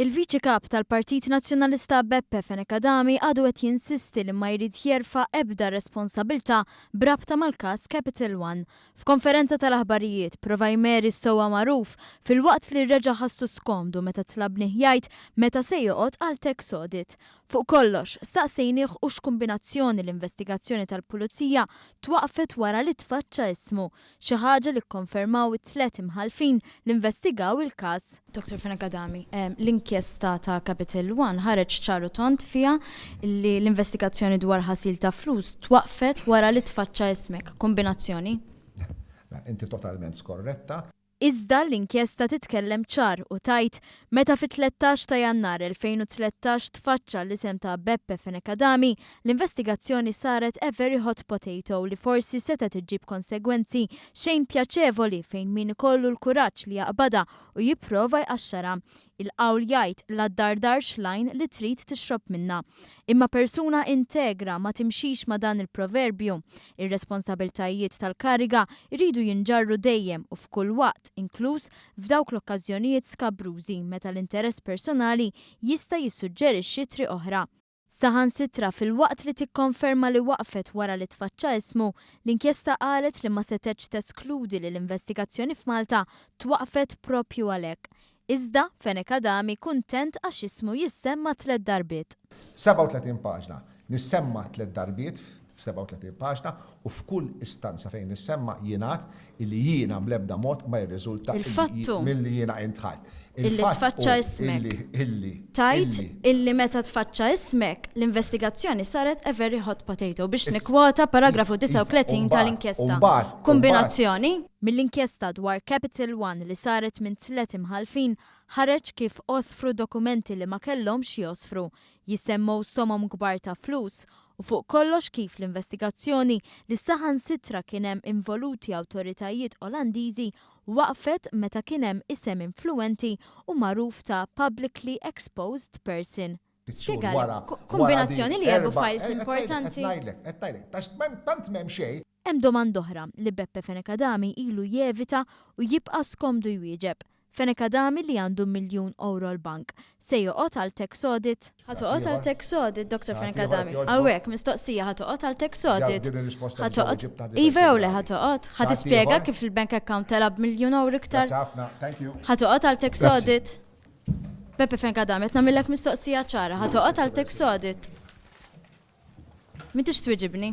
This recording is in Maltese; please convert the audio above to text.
Il-Viċi Kap tal-Partit Nazzjonalista Beppe Fenech Adami għadu qed jinsisti li ma jrid jerfa' ebda responsabilità b'rabta mal-każ Capital One. F'konferenza tal-aħbarijiet prova jmeri s-sewwa magħruf filwaqt li reġa' ħassu skomdu meta tlabnih jgħid meta se joqgħod għal tax audit. Fuq kollox, staqsejnih hux kumbinazzjoni l-investigazzjoni tal-Pulizija twaqqfet wara li tfaċċa ismu, xi ħaġa li kkonfermaw it-tliet imħallfin li investigaw il-każ. Dottor Fenech Adami, l-inkjesta ta' Capital One ħareġ ċar u tond fiha li l-investigazzjoni dwar ħasil ta' flus twaqqfet wara li tfaċċa ismek. Kumbinazzjoni? Inti totalment skorretta. Iżda l-inkjesta titkellem ċar u tgħid meta fit-13 ta' Jannar 2013 tfaċċa l-isem ta' Beppe Fenech Adami, l-investigazzjoni saret a very hot potato li forsi setgħet iġġib konsegwenzi xejn pjaċevoli fejn min ikollu l-kuraġġ li jaqbadha u jipprova jqaxxarha. Il-qawl jgħid la ddardarx l-għajn li trid tixrob minnha. Imma persuna integra ma timxix ma' dan il-proverbju. Ir-responsabiltajiet tal-kariga jridu jinġarru dejjem u f'kull waqt, inkluż f'dawk l-okkażjonijiet skabrużi meta l-interess personali jista' jissuġġerixxi triq oħra. Saħansitra filwaqt li tikkonferma li waqfet wara li tfaċċa ismu, l-inkjesta qalet li ma setgħetx teskludi li l-investigazzjoni f'Malta twaqqfet proprju għalhekk. Iżda, Fenech Adami kuntent għax ismu jissemma tlett darbiet. 37 paġna. Nissemma tlett darbiet f'37 paġna u f'kull istanza fejn nissemma jingħad illi jiena bl-ebda mod ma jirriżulta milli jiena indħalt. Illi tfaċċa ismek. Tgħid illi meta tfaċċa ismek, l-investigazzjoni saret a very hot potato biex nikkwota paragrafu 39 tal-inkjesta. Kumbinazzjoni? Mill-inkjesta dwar Capital One li saret minn tlett imħallfin ħareġ kif għosfru dokumenti li ma kellhomx jgħosfru, jissemmew somom kbar ta' flus u fuq kollox kif l-investigazzjoni li saħansitra kien hemm involuti awtoritajiet Olandiżi waqfet meta kien hemm isem influwenti u magħruf ta' publicly exposed person. Spjegali, kumbinazzjoni li jgħibu files importanti. Qed ngħidlek, qed ngħidlek, għax tant m'hemm xejn. Hemm domanda oħra li Beppe Fenech Adami ilu jevita u jibqa' skomdu jwieġeb. Fenech Adami li għandu miljun ewro l-bank, se joqgħod għal tax audit? Ħa toqgħod għal tax audit, Dottor Fenech Adami? Hawnhekk, mistoqsija, ħa toqgħod għal tax audit? Ħa toqgħod? Iva jew le ħa toqgħod? Ħa tispjega kif il-bank account tela' b'miljun ewro iktar? Ħa toqgħod għal tax audit? Beppe Fenech Adami, qed nagħmillek mistoqsija ċara, ħa toqgħod għal tax audit? M'intix twiġibni.